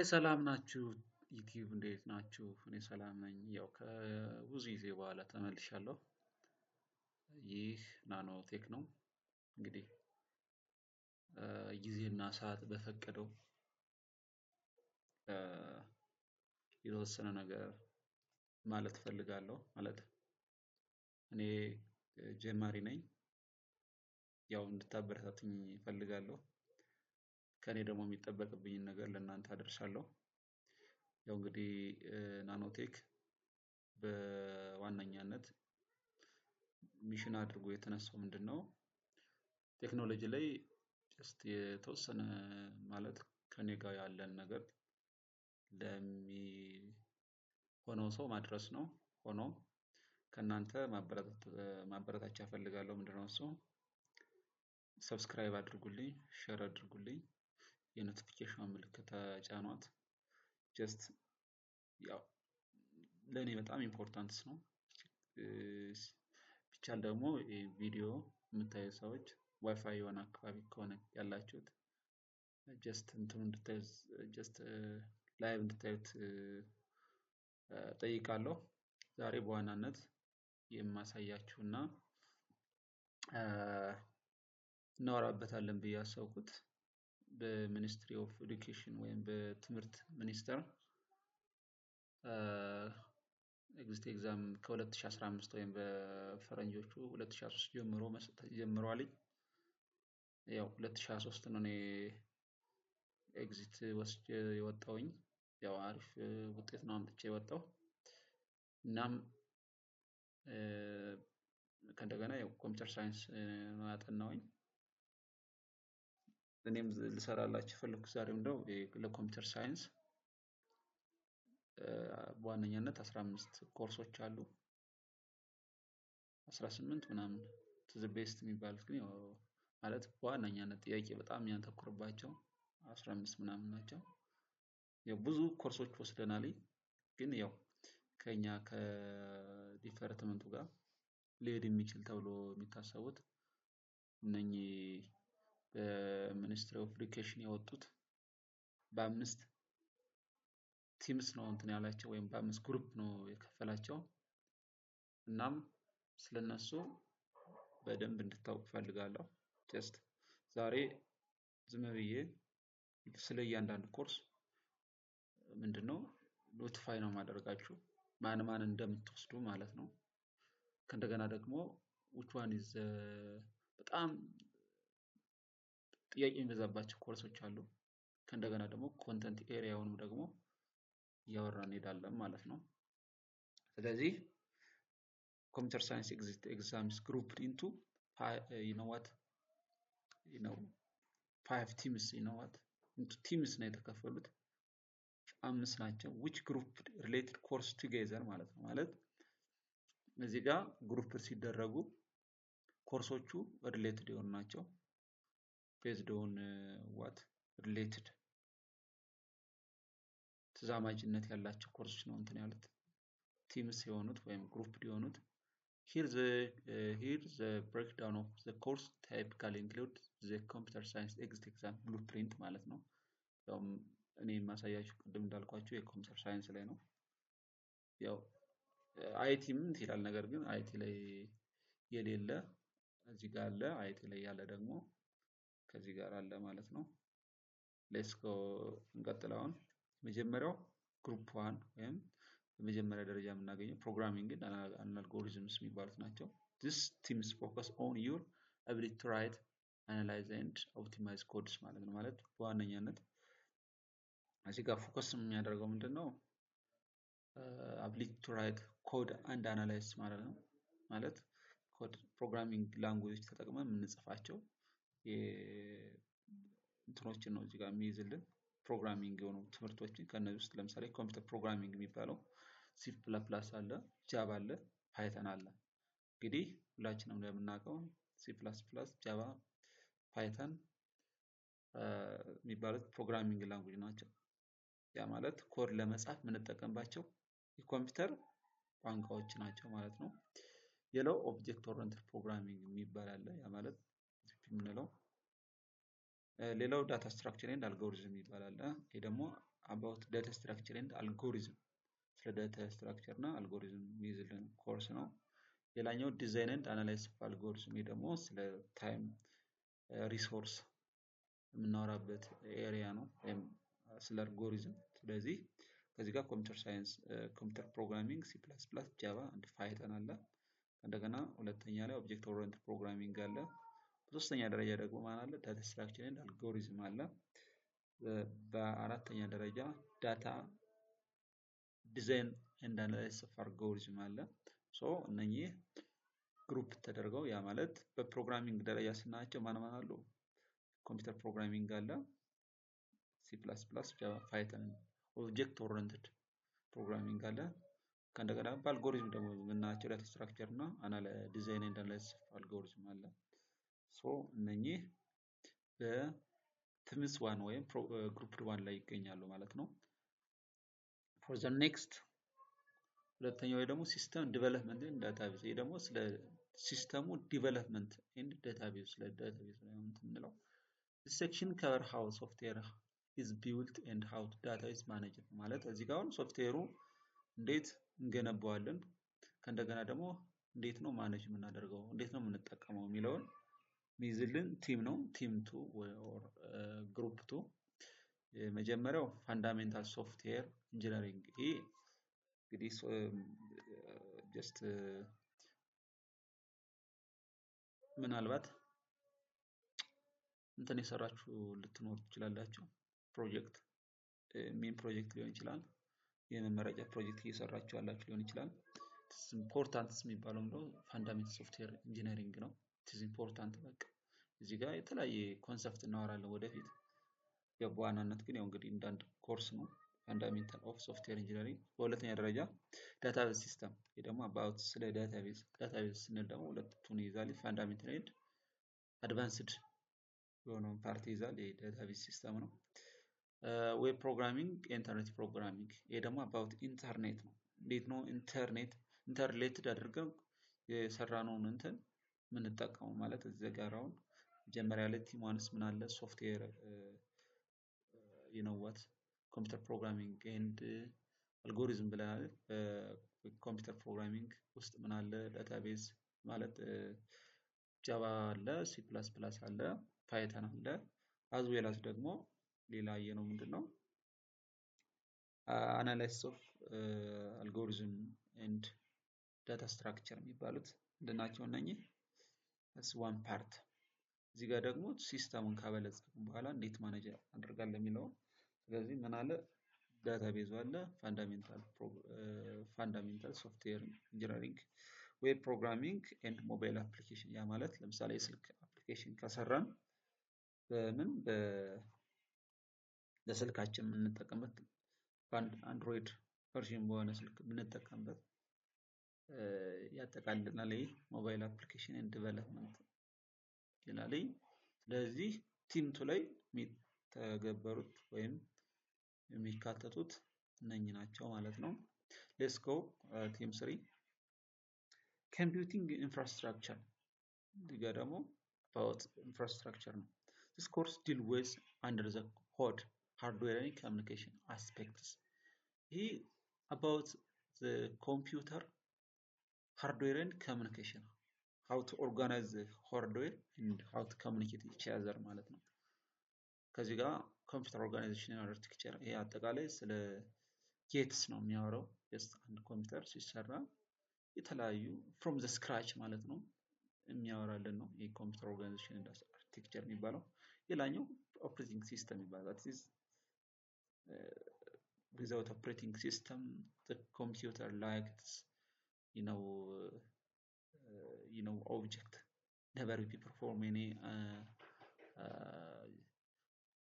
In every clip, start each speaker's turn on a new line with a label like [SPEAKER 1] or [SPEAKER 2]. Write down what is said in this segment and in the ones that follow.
[SPEAKER 1] Hi ሰላም ናችሁ ዩቲዩብ እንዴት ናችሁ? እኔ ሰላም ነኝ። ያው ከብዙ ጊዜ በኋላ ተመልሻለሁ። ይህ ናኖ ቴክ ነው። እንግዲህ ጊዜና ሰዓት በፈቀደው የተወሰነ ነገር ማለት እፈልጋለሁ። ማለት እኔ ጀማሪ ነኝ። ያው እንድታበረታቱኝ እፈልጋለሁ። ከእኔ ደግሞ የሚጠበቅብኝን ነገር ለእናንተ አደርሳለሁ። ያው እንግዲህ ናኖቴክ በዋነኛነት ሚሽን አድርጎ የተነሳው ምንድነው? ቴክኖሎጂ ላይ ጀስት የተወሰነ ማለት ከእኔ ጋር ያለን ነገር ለሚሆነው ሰው ማድረስ ነው። ሆኖም ከእናንተ ማበረታቻ እፈልጋለሁ። ምንድነው እሱ? ሰብስክራይብ አድርጉልኝ ሼር አድርጉልኝ የኖቲፊኬሽኗን ምልክት ተጫኗት። ጀስት ያው ለኔ በጣም ኢምፖርታንትስ ነው። ቢቻል ደግሞ ይሄ ቪዲዮ የምታዩ ሰዎች ዋይፋይ የሆነ አካባቢ ከሆነ ያላችሁት ጀስት እንትኑን እንድታዩት ጀስት ላይቭ እንድታዩት እጠይቃለሁ። ዛሬ በዋናነት የማሳያችሁና እናወራበታለን ብዬ ያሰብኩት በሚኒስትሪ ኦፍ ኤዱኬሽን ወይም በትምህርት ሚኒስተር። ኤግዚት ኤግዛም ከ2015 ወይም በፈረንጆቹ 2023 ጀምሮ መሰጠት ጀምሯልኝ። ያው 2023 ነው። እኔ ኤግዚት ወስጄ የወጣሁኝ ያው አሪፍ ውጤት ነው አምጥቼ የወጣሁ። እናም ከእንደገና ያው ኮምፒውተር ሳይንስ ነው ያጠናሁኝ። እኔም ልሰራላችሁ የፈለኩት ዛሬ ምንድነው? ለኮምፒውተር ሳይንስ በዋነኛነት 15 ኮርሶች አሉ። 18 ምናምን ቱ ዘ ቤስት የሚባሉት ግን ያው ማለት በዋነኛነት ጥያቄ በጣም የሚያተኩርባቸው 15 ምናምን ናቸው። ያው ብዙ ኮርሶች ወስደናል። ግን ያው ከእኛ ከዲፓርትመንቱ ጋር ሊሄድ የሚችል ተብሎ የሚታሰቡት እነኚህ በሚኒስትሪ ኦፍ ኤዱኬሽን የወጡት በአምስት ቲምስ ነው እንትን ያላቸው ወይም በአምስት ግሩፕ ነው የከፈላቸው። እናም ስለእነሱ በደንብ እንድታውቅ እፈልጋለሁ። ጀስት ዛሬ ዝም ብዬ ስለ እያንዳንዱ ኮርስ ምንድነው? ኖቲፋይ ነው የማደርጋችሁ ማን ማን እንደምትወስዱ ማለት ነው። ከእንደገና ደግሞ ዊች ዋን ኢዝ በጣም ጥያቄ የሚበዛባቸው ኮርሶች አሉ። ከእንደገና ደግሞ ኮንተንት ኤሪያውንም ደግሞ እያወራን እንሄዳለን ማለት ነው። ስለዚህ ኮምፒውተር ሳይንስ ኤግዚት ኤግዛምስ ግሩፕድ ኢንቱ ዩ ኖው ዋት ዩ ኖው ፋይቭ ቲምስ ዩ ኖው ዋት ኢንቱ ቲምስ ነው የተከፈሉት። አምስት ናቸው ዊች ግሩፕ ሪሌትድ ኮርስ ቱጌዘር ማለት ነው። ማለት እዚህ ጋር ግሩፕ ሲደረጉ ኮርሶቹ ሪሌትድ የሆኑ ናቸው። ቤዝድ ኦን ዋት ሪሌትድ ተዛማጅነት ያላቸው ኮርሶች ነው እንትን ያሉት ቲምስ የሆኑት ወይም ግሩፕ የሆኑት። Here the breakdown of the course typically include the computer science exit exam blueprint ማለት ነው። ያው እኔ የማሳያችሁ ቅድም እንዳልኳችሁ የኮምፒውተር ሳይንስ ላይ ነው። ያው አይቲም ይላል ነገር ግን አይቲ ላይ የሌለ እዚህ ጋር አለ አይቲ ላይ ያለ ደግሞ ከዚህ ጋር አለ ማለት ነው። ሌትስ ጎ እንቀጥል። አሁን መጀመሪያው ግሩፕ 1 ወይም በመጀመሪያ ደረጃ የምናገኘው ፕሮግራሚንግ እና አልጎሪዝምስ የሚባሉት ናቸው። This teams focus on your ability to write, analyze and optimize codes ማለት ነው። ማለት በዋነኛነት እዚህ ጋር ፎከስ የሚያደርገው ምንድነው? Ability to write code and analyze ማለት ነው። ማለት ኮድ ፕሮግራሚንግ ላንጉዌጅ ተጠቅመን የምንጽፋቸው እንትኖችን ነው እዚህ ጋር የሚይዝልን ፕሮግራሚንግ የሆኑ ትምህርቶችን። ከነዚህ ውስጥ ለምሳሌ ኮምፒውተር ፕሮግራሚንግ የሚባለው ሲ ፕላስ ፕላስ አለ፣ ጃቫ አለ፣ ፓይተን አለ። እንግዲህ ሁላችንም እንደምናውቀው ሲ ፕላስ ፕላስ፣ ጃቫ፣ ፓይተን የሚባሉት ፕሮግራሚንግ ላንጉዌጅ ናቸው። ያ ማለት ኮድ ለመጻፍ የምንጠቀምባቸው የኮምፒውተር ቋንቋዎች ናቸው ማለት ነው። ሌላው ኦብጀክት ኦሪየንትድ ፕሮግራሚንግ የሚባል አለ። ያ ማለት የምንለው ሌላው data structure and algorithm ይባላል። ይሄ ደግሞ about data structure and algorithm፣ ስለ data structure እና አልጎሪዝም የሚይዝልን ኮርስ ነው። ሌላኛው design and analysis of algorithm፣ ይሄ ደግሞ ስለ time resource የምናወራበት area ነው ወይም ስለ አልጎሪዝም። ስለዚህ ከዚህ ጋር computer science፣ computer programming፣ C++፣ Java and Python አለ። እንደገና ሁለተኛ ላይ object oriented programming አለ። በሶስተኛ ደረጃ ደግሞ ማን አለ? Data structure and algorithm አለ። በአራተኛ ደረጃ data design and analysis of algorithm አለ። So እነኚህ group ተደርገው፣ ያ ማለት በ programming ደረጃ ስናያቸው ማን ማን አሉ? Computer programming አለ፣ C++፣ Java፣ Python፣ object oriented programming አለ። ከእንደገና በአልጎሪዝም ደግሞ የምናያቸው data structure እና design and analysis of algorithm አለ። So እነኚህ በ themes one ወይም group one ላይ ይገኛሉ ማለት ነው። For the next ሁለተኛው ደግሞ system development and database። ይሄ ደግሞ ስለ system ኡ development and database፣ ስለ database ነው የምንለው። This section cover how software is built and how data is managed። ማለት እዚህ ጋር አሁን ሶፍትዌሩ እንዴት እንገነባዋለን፣ ከእንደገና ደግሞ እንዴት ነው manage የምናደርገው፣ እንዴት ነው የምንጠቀመው የሚለውን የሚይዝልን theme ነው። Theme two or group two። የመጀመሪያው fundamental software engineering። ይሄ እንግዲህ just ምናልባት እንትን የሰራችሁ ልትኖሩ ትችላላችሁ። ፕሮጀክት፣ main project ሊሆን ይችላል። የመመረቂያ ፕሮጀክት እየሰራችሁ ያላችሁ ሊሆን ይችላል። Important የሚባለው እንደው fundamental software engineering ነው። It's important። በቃ እዚህ ጋር የተለያየ concept እናወራለን ወደፊት። ያው በዋናነት ግን ያው እንግዲህ እንደ አንድ ኮርስ ነው fundamental of software engineering። በሁለተኛ ደረጃ database system። ይህ ደግሞ about ስለ database። Database ስንል ደግሞ ሁለቱን ይይዛል። Fundamental and advanced የሆነውን part ይይዛል። ይሄ database system ነው። Web programming፣ internet programming። ይሄ ደግሞ about internet ነው። እንዴት ነው ኢንተርኔት interrelated አድርገን የሰራነውን እንትን የምንጠቀመው? ማለት እዚህ ጋር አሁን መጀመሪያ ላይ theme ones ምን አለ? Software, you know what, computer programming and algorithm ብለናል። Computer programming ውስጥ ምን አለ? Database ማለት Java አለ፣ C++ አለ፣ Python አለ። As well as ደግሞ ሌላ ያየነው ምንድን ነው? Analysis of algorithm and data structure የሚባሉት ምንድን ናቸው እነኚህ? One part። እዚህ ጋር ደግሞ system ኡን ካበለጸግን በኋላ እንዴት manage አደርጋለሁ የሚለውን። ስለዚህ ምን አለ? Database ኡ አለ፣ fundamental software engineering፣ web programming and mobile application። ያ ማለት ለምሳሌ የስልክ application ከሰራን በምን ለስልካችን የምንጠቀምበት፣ በአንድ Android version በሆነ ስልክ የምንጠቀምበት ያጠቃልላል። ይህ mobile application and development ይላል። ስለዚህ theme two ላይ የሚተገበሩት ወይም የሚካተቱት እነኚህ ናቸው ማለት ነው። Let's go theme three፣ computing infrastructure። እዚህ ጋር ደግሞ about infrastructure ነው። This course deal with under the hood hardware and communication aspects። ይህ about the computer hardware and communication, how to organize the hardware and how to communicate each other ማለት ነው። ከዚህ ጋር computer organization architecture፣ ይሄ አጠቃላይ ስለ gates ነው የሚያወራው። Just አንድ ኮምፒውተር ሲሰራ የተለያዩ from the scratch ማለት ነው የሚያወራልን ነው ይህ computer organization architecture የሚባለው። ሌላኛው operating system ይባላል። Without operating system, the computer like object never be perform any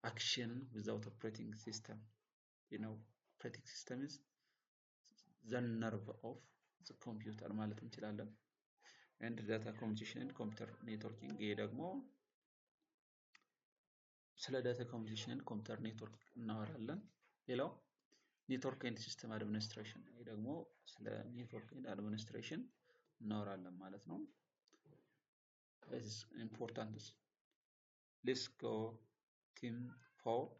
[SPEAKER 1] action without operating system. Operating system is the nerve of the computer ማለት እንችላለን። And data communication and computer networking። ይሄ ደግሞ ስለ data communication and computer network እናወራለን። ሌላው network and system administration። ይሄ ደግሞ ስለ network and administration እናወራለን ማለት ነው። Important. Let's go Theme 4,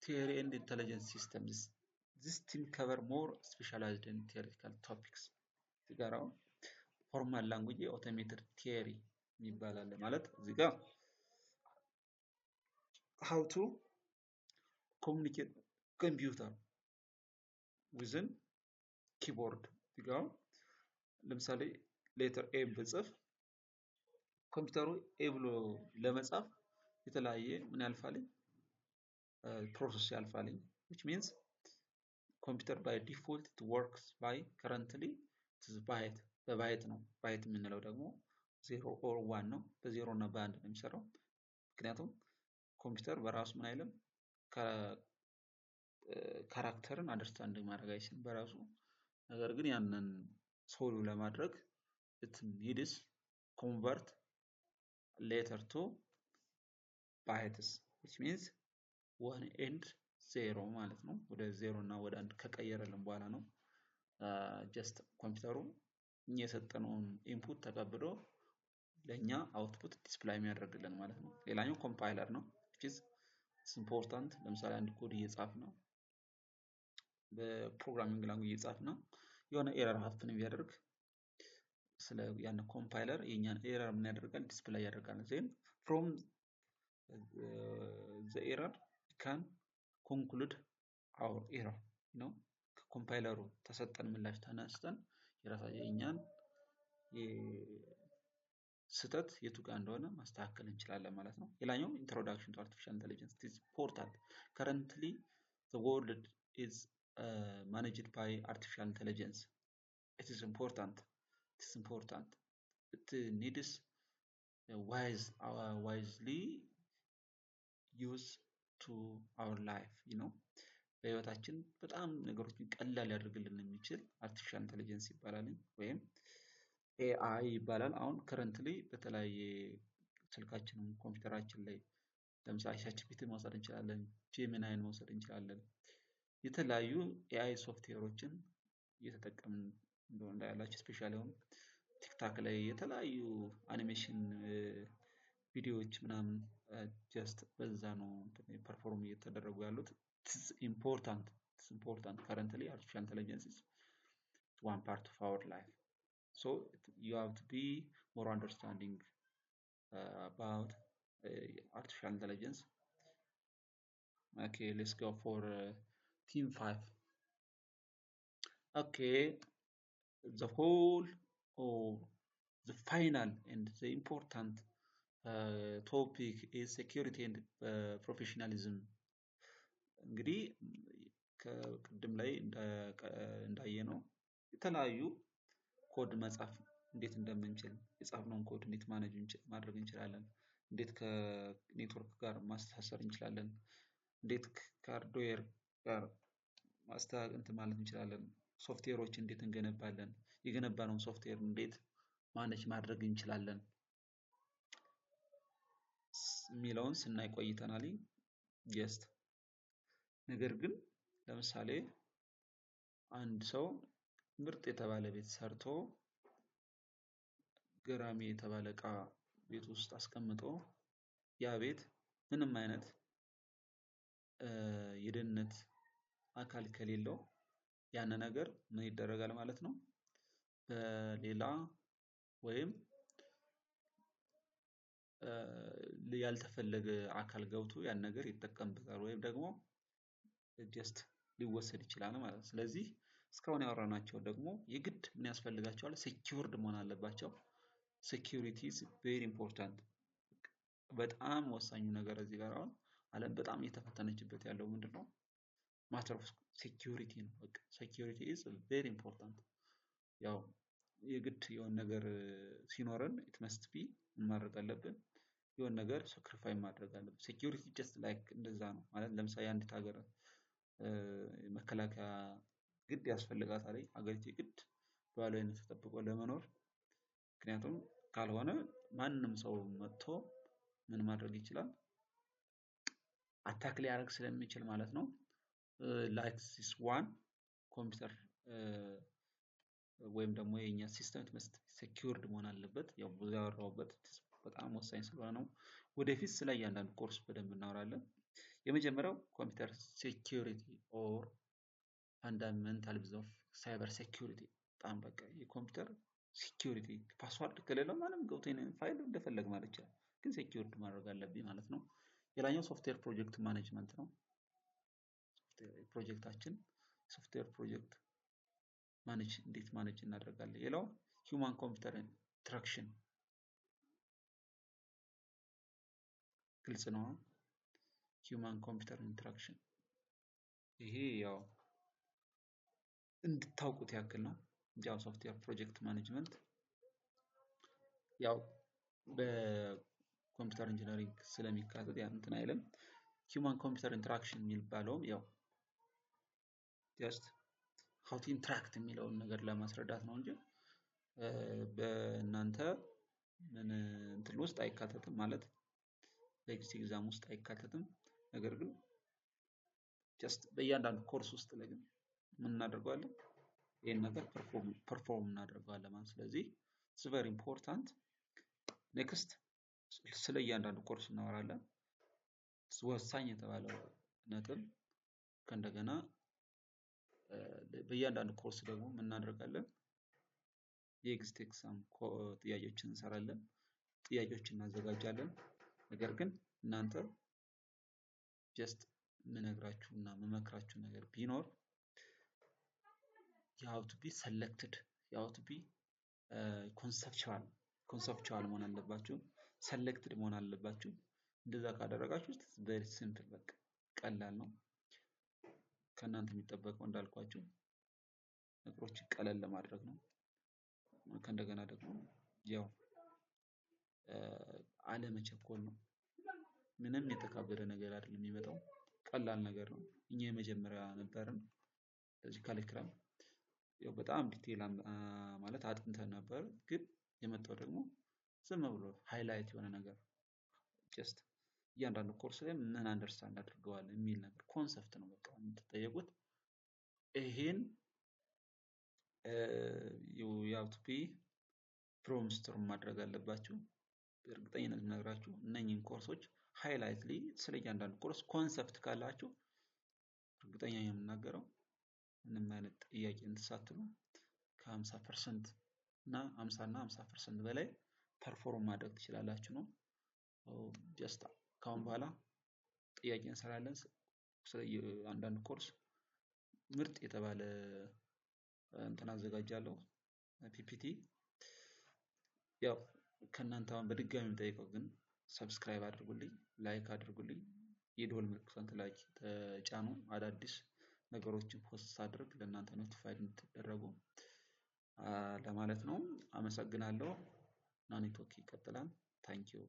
[SPEAKER 1] theory and intelligence systems. This theme cover more specialized and theoretical topics። እዚህ ጋር አሁን formal language automated theory የሚባል አለ። ማለት እዚህ ጋር how to communicate computer within keyboard። እዚህ ጋር ለምሳሌ letter A ብጽፍ ኮምፒውተሩ A ብሎ ለመጻፍ የተለያየ ምን ያልፋል፣ process ያልፋል፣ which means computer by default it works by currently byte፣ በ byte ነው። Byte የምንለው ደግሞ 0 or 1 ነው። በዜሮ እና በአንድ ነው የሚሰራው። ምክንያቱም ኮምፒውተር በራሱ ምን አይልም፣ character ን understand ማድረግ አይችልም በራሱ። ነገር ግን ያንን solve ለማድረግ it needs convert letter to bytes, which means one and zero ማለት ነው። ወደ ዜሮ እና ወደ አንድ ከቀየረልን በኋላ ነው just ኮምፒውተሩ እኛ የሰጠነውን input ተቀብሎ ለእኛ output display የሚያደርግልን ማለት ነው። ሌላኛው compiler ነው፣ which is important። ለምሳሌ አንድ ኮድ እየጻፍን ነው፣ በ programming language እየጻፍን ነው፣ የሆነ error happen ቢያደርግ ስለ ያን compiler የኛን error ምን ያደርጋል? Display ያደርጋል። Then from the error can conclude our error ነው። ከ compiler ኡ ተሰጠን ምላሽ ተነስተን የራሳ የእኛን ስህተት የቱ ጋር እንደሆነ ማስተካከል እንችላለን ማለት ነው። ሌላኛው introduction to artificial intelligence is important። Currently the world is managed by artificial intelligence። It is important, it is important. It needs wisely use to our life። በህይወታችን በጣም ነገሮችን ቀላል ሊያደርግልን የሚችል artificial intelligence ይባላል ወይም AI ይባላል። አሁን currently በተለያየ ስልካችንም ኮምፒውተራችን ላይ ለምሳሌ ChatGPT ን መውሰድ እንችላለን፣ Gemini ን መውሰድ እንችላለን። የተለያዩ AI ሶፍትዌሮችን እየተጠቀምን እንደሆነ እንዳያላችሁ especially አሁን TikTok ላይ የተለያዩ አኒሜሽን ቪዲዮዎች ምናምን just በዛ ነው perform እየተደረጉ ያሉት። It's important, it's important. Currently artificial intelligence is one part of our life, so you have to be more understanding about artificial intelligence. Okay, let's go for theme 5. Okay, the whole or the final and the important topic is security and professionalism። እንግዲህ ከቅድም ላይ እንዳየነው የተለያዩ ኮድ መጻፍ እንዴት እንደምንችል፣ የጻፍነውን ኮድ እንዴት manage ማድረግ እንችላለን፣ እንዴት ከኔትወርክ ጋር ማስተሳሰር እንችላለን፣ እንዴት ከ hardware ጋር እንትን ማለት እንችላለን፣ ሶፍትዌሮች እንዴት እንገነባለን፣ የገነባነውን ሶፍትዌር እንዴት manage ማድረግ እንችላለን የሚለውን ስናይ ቆይተናል። Just ነገር ግን ለምሳሌ አንድ ሰው ምርጥ የተባለ ቤት ሰርቶ፣ ገራሚ የተባለ እቃ ቤት ውስጥ አስቀምጦ ያ ቤት ምንም አይነት የደህንነት አካል ከሌለው ያን ነገር ምን ይደረጋል ማለት ነው? በሌላ ወይም ያልተፈለገ አካል ገብቶ ያን ነገር ይጠቀምበታል ወይም ደግሞ just ሊወሰድ ይችላል ማለት ነው። ስለዚህ እስካሁን ያወራናቸው ደግሞ የግድ ምን ያስፈልጋቸዋል? Secured መሆን አለባቸው። Security is very important። በጣም ወሳኙ ነገር እዚህ ጋር አሁን አለም በጣም እየተፈተነችበት ያለው ምንድነው? Matter of security ነው። በቃ security is very important። ያው የግድ የሆነ ነገር ሲኖረን it must be ምን ማድረግ አለብን? የሆነ ነገር sacrifice ማድረግ አለብን። Security just like እንደዛ ነው። ማለት ለምሳሌ አንዲት ሀገር መከላከያ ግድ ያስፈልጋታል። ሀገሪቱ የግድ ሉዓላዊነት ተጠብቆ ለመኖር፣ ምክንያቱም ካልሆነ ማንም ሰው መጥቶ ምን ማድረግ ይችላል? Attack ሊያደርግ ስለሚችል ማለት ነው። Like this one ኮምፒውተር ወይም ደግሞ የኛ system must secured መሆን አለበት። ያው ብዙ ያወራሁበት በጣም ወሳኝ ስለሆነ ነው። ወደፊት ስለ እያንዳንዱ ኮርስ በደንብ እናወራለን። የመጀመሪያው computer security or fundamentals of cyber security። በጣም በቃ የኮምፒውተር security password ከሌለው ማንም ገብቶ የኔን ፋይል እንደፈለገ ማለት ይችላል። ግን secured ማድረግ አለብኝ ማለት ነው። ሌላኛው software project management ነው። ፕሮጀክታችን software project manage እንዴት manage እናደርጋለን? ሌላው human computer interaction ግልጽ ነው። Human computer interaction ይሄ ያው እንድታውቁት ያክል ነው። ያው software project management ያው በ computer engineering ስለሚካተት ያን እንትን አይልም። Human computer interaction የሚባለውም ያው just how to interact የሚለውን ነገር ለማስረዳት ነው እንጂ በእናንተ ምን እንትን ውስጥ አይካተትም ማለት በ exit exam ውስጥ አይካተትም። ነገር ግን just በእያንዳንዱ ኮርስ ውስጥ ላይ ግን ምን እናደርገዋለን? ይሄን ነገር perform እናደርገዋለን ማለት ነው። ስለዚህ it's very important። Next ስለ እያንዳንዱ ኮርስ እናወራለን። ወሳኝ የተባለው ነጥብ ከእንደገና በእያንዳንዱ ኮርስ ደግሞ ምን እናደርጋለን? የ exit exam ጥያቄዎችን እንሰራለን፣ ጥያቄዎችን እናዘጋጃለን። ነገር ግን እናንተ just የምነግራችሁና የምመክራችሁ ነገር ቢኖር you have to be selected, you have to be conceptual መሆን አለባችሁ፣ selected መሆን አለባችሁ። እንደዛ ካደረጋችሁ very simple፣ በቃ ቀላል ነው። ከእናንተ የሚጠበቀው እንዳልኳችሁ ነገሮችን ቀለል ለማድረግ ነው። ከእንደገና ደግሞ ያው አለመቸኮል ነው። ምንም የተካበደ ነገር አይደለም የሚመጣው፣ ቀላል ነገር ነው። እኛ የመጀመሪያ ነበርን ለዚህ curriculum ያው በጣም detail ማለት አጥንተን ነበር። ግን የመጣው ደግሞ ዝም ብሎ highlight የሆነ ነገር just እያንዳንዱ ኮርስ ላይ ምን understand አድርገዋል የሚል ነገር concept ነው በቃ የምትጠየቁት። ይሄን you have to be brainstorm ማድረግ አለባችሁ። በእርግጠኝነት የምነግራችሁ እነኚህን ኮርሶች highlightly ስለ እያንዳንዱ ኮርስ concept ካላችሁ እርግጠኛ የምናገረው ምንም አይነት ጥያቄ እንትን ሳትሉ ከ50% እና 50 እና 50% በላይ perform ማድረግ ትችላላችሁ ነው። Just ከአሁን በኋላ ጥያቄ እንሰራለን። ስለ አንዳንድ ኮርስ ምርጥ የተባለ እንትን አዘጋጃለሁ PPT። ያው ከእናንተ አሁን በድጋሚ የምጠይቀው ግን subscribe አድርጉልኝ፣ like አድርጉልኝ፣ የደወል ምልክቷን ተጫኑ። አዳዲስ ነገሮችን post ሳደርግ ለእናንተ notified እንድትደረጉ ለማለት ነው። አመሰግናለሁ። ናኒ ቶክ ይቀጥላል። Thank you።